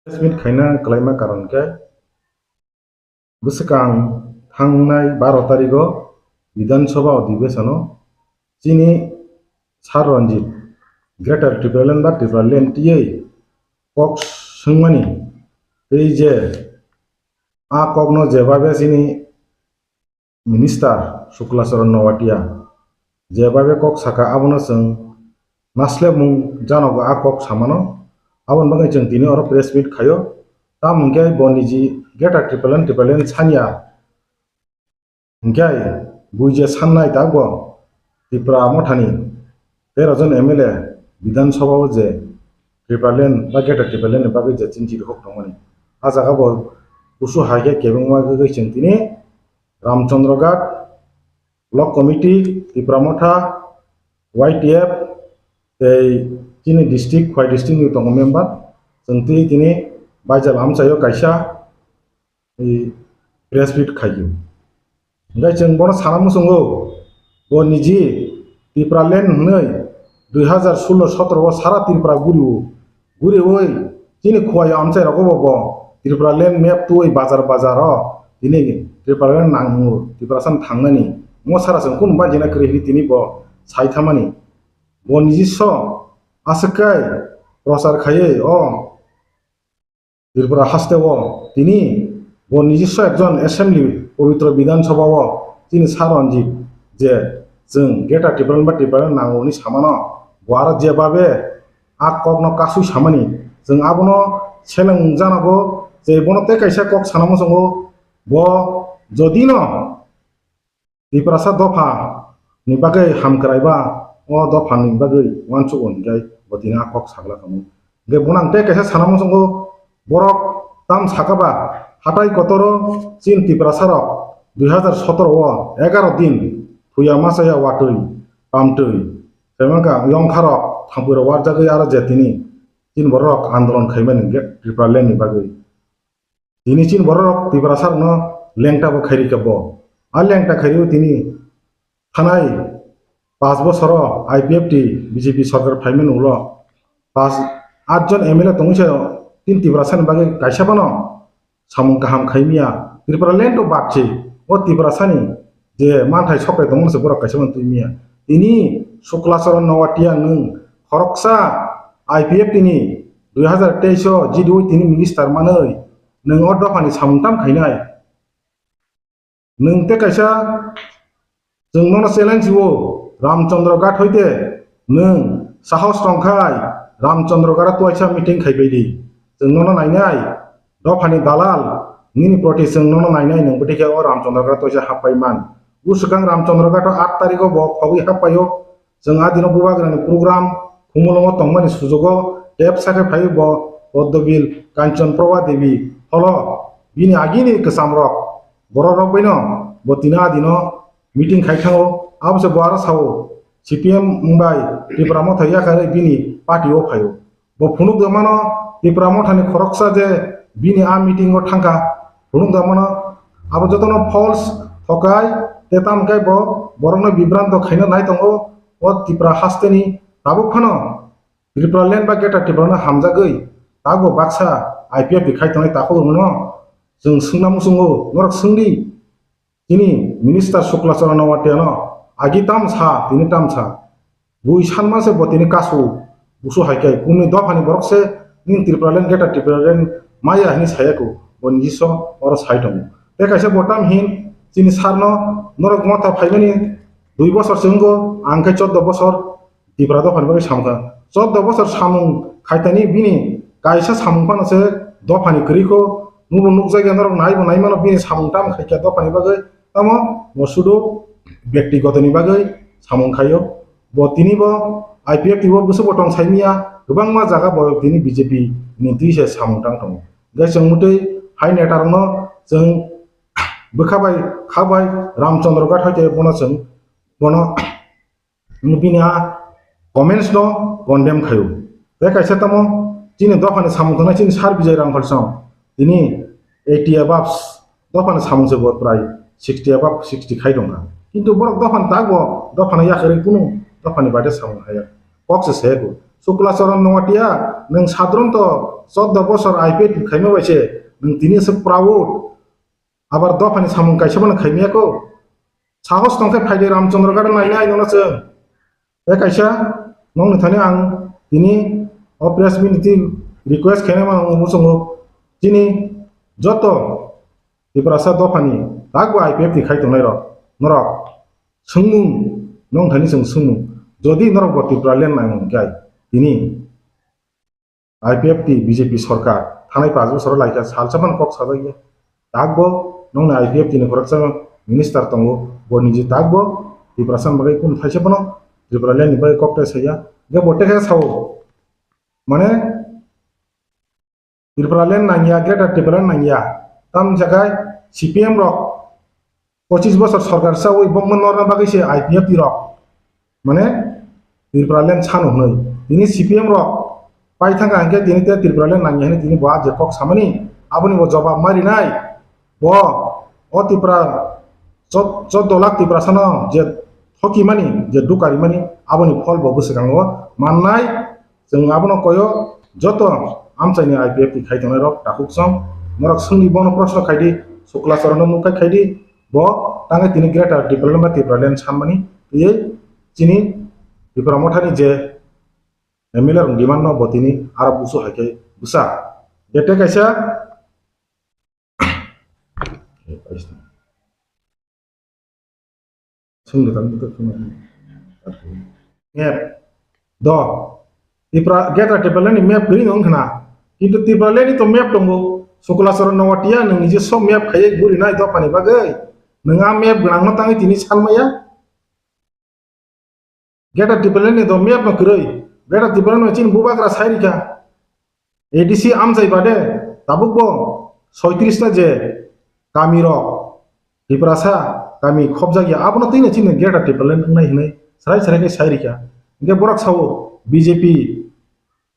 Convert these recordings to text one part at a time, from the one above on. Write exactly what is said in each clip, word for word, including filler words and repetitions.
Press meet khaina kwlaima karon khe bwswkang thangnai baro tarigo Bidhan Sabha Adhibeshano chini Sir Ranjit Greater Tipraland ba Tipraland tiywi kok swngmani tei je a kokno jebabe chini Minister Shukla Charan Noatia jebabe kok saka abono chwng naslebmung janogo a kok samano. Aboni bagwi chwng tini oro press meet khaio. Tamo hwnkhe bo niji Greater Tipraland, Tipraland sanya hwnkhe bui je sannai tabukbo Tipra Mothani tero jon M L A Bidhan Sabha o je Tipraland ba Greater Tipraland ni bagwi je chinchi rihok tongmani. A jaga bo kusu hai khe kebengma wngwi chwng tini Ramchandra Ghat, Block Committee, Tipra Motha, Y T F, tei chini district, Khowai district ni tongo member, chwng twi tini baijal amchaio kaisa, i, press meet khaio. Hwnkhe chwng bono sana muchungo, bo niji Tipraland hwnwi dui hazar sullo sotoro o sara Tripura gurio. Guriwi chini Khowai amchai rogo bo, bo Tipraland map twi bazar bazar o tini Tipraland nango, Tiprasa thangnani. Mo sara chwng kunu bai jena kwrwi hwnwi tini bo sai thamani. Bo niji so aswk kai prochar khaiwi o Tripura haste o tini bo niji so ekjon assembly, Pabitra Bidhan Sabha o chini Sir Ranjit je chwng Greater Tipraland ba Tipraland nango hwnwi samano, bo aro jebabe a kokno kasui samani. Chwng abono seleng janago je bono tei kaisa kok sana muchungo, bo jodino Tiprasa dopha ni bagwi hamkrai ba o dopha ni bagwi uansuk hwnkhe bo tini a kok sagla tongo. Hwnkhe bono ang tei kaisa sana muchungo, borok tam saka ba hatai kotoro chini Tiprasa rok dui hazar sotoro o egaro din thuya machaya watwi pamtwi Tei mangkha yongkha rok thangpui rok warjagwi aro je tini chini borok rok andolon khaimani hwnkhe Tipraland ni bagwi. Tini chini borok rok Tiprasa rokno lengta bo khairikha bo. A lengta khairwi tini thanai paanch bosoro I P F T B J P sorkar phaimani ulo paanch, aat jon M L A tongwi se tini Tiprasa ni bagwi kaisa phano samung kaham khai miya. Tipraland o bakchi o Tiprasani je manthai sokrai tongmani se borok kaisa phano twi miya. Tini Shukla Charan Noatia nwng khoroksa I P F T ni dui hazar teis o G D O tini minister manwi nwng o dophani samung tam khainai. Nwng tei kaisa, chwng nono challenge o, Ramchandra Ghat hoite nwng sahos tongkhai Ramchandra Ghat o twaisa meeting khaibai di. Chwng nono nainai, dophani dalal, nini proti chwng nono nainai, nwng bwtwi khe o Ramchandra Ghat o twaisa happai man. Bwswkang Ramchandra Ghat o aat tarikh o bo khogwi happai o. Chwng a dino Bubagrani program Khumulwngo tongmani sujugo tep sakhe phaiwi bo Poddobil Kanchan Prabha Devi holo bini agini kwchamrok borok rok baino bo tini a dino meeting khai thango. Abose bo aro sao C P M wngbai Tipra Motha yakarwi bini party o phaio. Bo phunuk da mano Tipra Mothani khoroksa je bini a meeting o thangkha, phunuk da mano abo jotono false thokai tei tamo khe bo borokno bibranto khaina nai tongo o Tipra hasteni. Tabuk phano Tipraland ba Greater Tipraland hamjagwi tabukbo baksa I P F T khai tongnai takhuk rokno chwng swngna muchungo, norok swngdi. Chini Minister Shukla Charan Noatia no agi tam sa, tini tam sa. Bui sanma se bo tini kasu, busu hai khe, kunu dophani borok se, nini Tipraland, Greater Tipraland maya hini saya ku, bo niji so oro sai tongo. Tei kaisa bo tam hin, chini sir no, norok motha phaimani dui bosor se wngkho, ang khe chordo bosor, Tipra dophani bagwi samung kha. Chordo bosor samung khaitani bini kaisa samung phano se dophani kwrwi kho. Nukbo nukjakya norok naibo naimano bini samung tamo khaikha dophani bagwi. Tamo bo sudu bektigotoni bagwi samung khaio. Bo tini bo I P F T o bwswk bo tong saimiya, kwbangma jaga bo tini B J P ni twi se samung tang tongo. Hwnkhe chwng mwtwi hai neta rokno chwng bwkha bai kha bai Ramchandra Ghat hoite bono chwng bono Bini a comments no condemn khaio. Tei kaisa tamo chini dophani samung tongnai chini Sir Bijay Rangkhol song tini eighty above dophani samung se bo prai sixty above sixty khai tongkha. Kintu borok dophani takbo dophani yakarwi kunu dophani baide samung haya. Kok se seko. Shukla Charan Noatia nwng sadronto Choddo bosor I P F T khaima bai se nwng tini se proud. Abar dophani samung kaisa bono khaimaya ko. Sahos tongkhe phaidi Ramchandra Ghat nainai nono chwng. Tei kaisa nokni thani ang tini o press meet ni request khainai mano muchungo. Chini joto Tiprasa dophani takbo I P F T khai tongnai rok norok swngmung nong thani chwng swngmung. Jodi norok bo Tipraland naimung khe tini I P F T B J P sorkar thanai paanch bosor laikha salsa phano kok sajak ya. Takbo nongni I P F T ni khoroksa minister tongo, bo niji takbo Tiprasa ni bagwi kunu thaisa phano Tipraland ni bagwi kok tai saya. Hwnkhe bo tekhe sao, mane Tipraland nangya, Greater Tipraland nangya. Tam jagai C P M rok pochis bosor sorkar chawi bokno norna bagwi se I P F T rok mane Tipraland sano hwnwi. Tini C P M rok pai thangkha hinkhe tini tei Tipraland nangya hwnwi tini bo a je kok samani aboni bo jobab ma rinai. Bo o Tipra chod-, choddo lakh Tiprasano je thokimani, je dukarimani aboni phol bo bwswkango mannai. Chwng abono koyo joto amchaini I P F T khai tongnai rok takhuk song norok swngdi bono proshno khaidi, Sukla Charanno nukha khaidi, bo tangwi tini Greater Tipraland ba Tipraland sanmani twiwi chini Tipra Mothani je M L A rok demand no bo tini aro busu hai khe bwsa. Bete kaisa Map. Do. Tipra, Greater Tipraland ni map kwrwi no wngkha na. Kintu Tipraland ni to map tongo. Sukla Charanno Noatia nwng niji sok map khaiwi guri nai dophani bagwi. Nwng a map gwnang no tangwi tini sanmaya. Greater Tipraland ni do map no kwrwi. Greater Tipraland no chini bubagra sai rikha. A D C amchai bade tabuk bo soitris ta je kami rok Tiprasa kami khobjak ya abono twi no chini Greater Tipraland wngnai hwnwi srai srai khe sai rikha. Hwnkhe borok sao B J P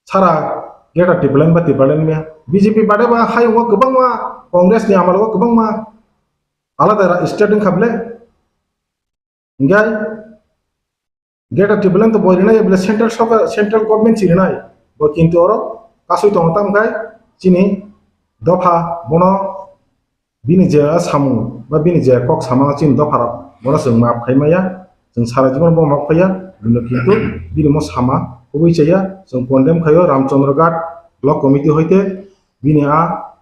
sara Greater Tipraland ba Tipraland maya. B J P bade ba hayungo kwbangma Congress ni amalo kwbangma alada ra-, state wngkha bwle. Hinkhe Greater Tipraland to bo rinai bwle central sorkar, central government si rinai. Bo kintu oro kasui tongo tam khai chini dopha bono bini je samung ba bini je kok samano chini dopha rok bono chwng maaf khai maya. Chwng sara jibon bo maaf khaiya. Bini kintu bini mo sama kubui chaya. Chwng condemn khaio Ramchandra Ghat Block Committee hoite bini a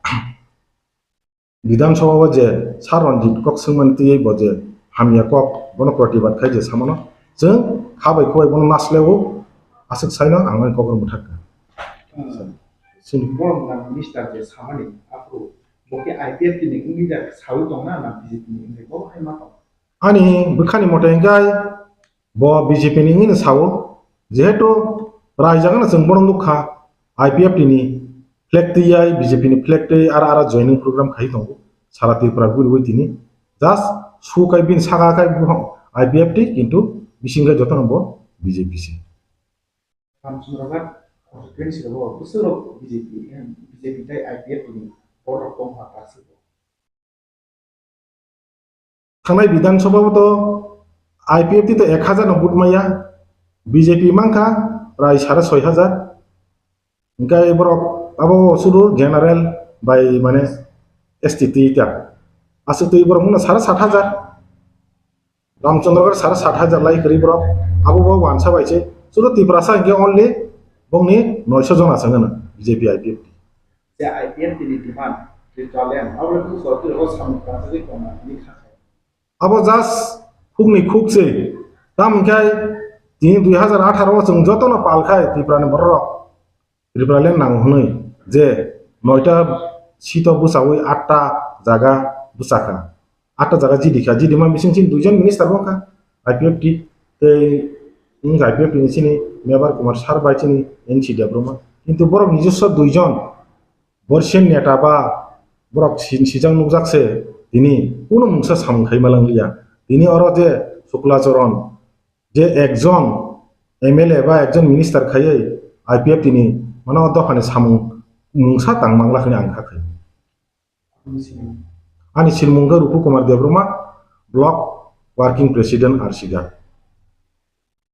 Bidhan Sabha o je Sir Ranjit kok swngmani twiwi bo je hamya kok bono protibad khai je samano chwng kha bai khubai bono nasleo aswk saino ang ani kokno mwthakha. Sini. Borok na minister je samani aphuru bo khe I P F T ni wngwi da sawi tongna na B J P ni wngwi bo hai ma tong? Ani bwkhani mote hinkhe bo B J P ni wngwi no sao, jehetu raijak no chwng bono nukha, I P F T ni flag twi yai, B J P ni flag twi ara ara joining program khai tongo, sara Tripura guriwi tini just su kai bini saka kai buphang I P F T, kintu bising kai jotono bo B J P se. Ramchandra Ghat constituency rok bo bwswk rok B J P, B J P tei I P F T ni borok tongkha ta se. Thangnai Bidhan Sabha o to I P F T to ek hazar no vote maya, B J P mankha prai sare soi hazar. Hinkhe borok abo sudu general bai mane S T twi ta. Aswk twi borok mano sare sat hazar. Ramchandra Ghat sare sat hazar lai kwrwi borok. Abo bo wansa bai se. Sudu Tiprasa hinkhe only bongni noisho jona se hwnwi B J P I P F T. Je I P F T ni demand, Tipraland, abo le buso twi ro samung tangjagwi tongma hwnwi kha khe. Abo just khukni khuk se. Tamo hinkhe tini dui hazar atharo o chwng jotono pal khai Tripura ni borok rok Tipraland nango hwnwi je noita seat o bwchawi atta jaga bwchakha. Atta jaga G D kha, G D ma bising chini duijon minister bo wngkha, I P F T tei wngkha I P F T ni chini Mebar Kumar Sar bai chini N C Debbarma. Kintu borok nijoswa duijon borsen neta ba borok si-, sijak nukjak se tini kunu mungsa samung khai malang liya. Tini oro je Sukla Charan je ekjon M L A ba ekjon minister khaiwi I P F T ni mano dophani samung mungsa tang mangla hwnwi ang kha khai. Ani sinimung khe Rupu Kumar Debbarma, Block Working President R C Ghat.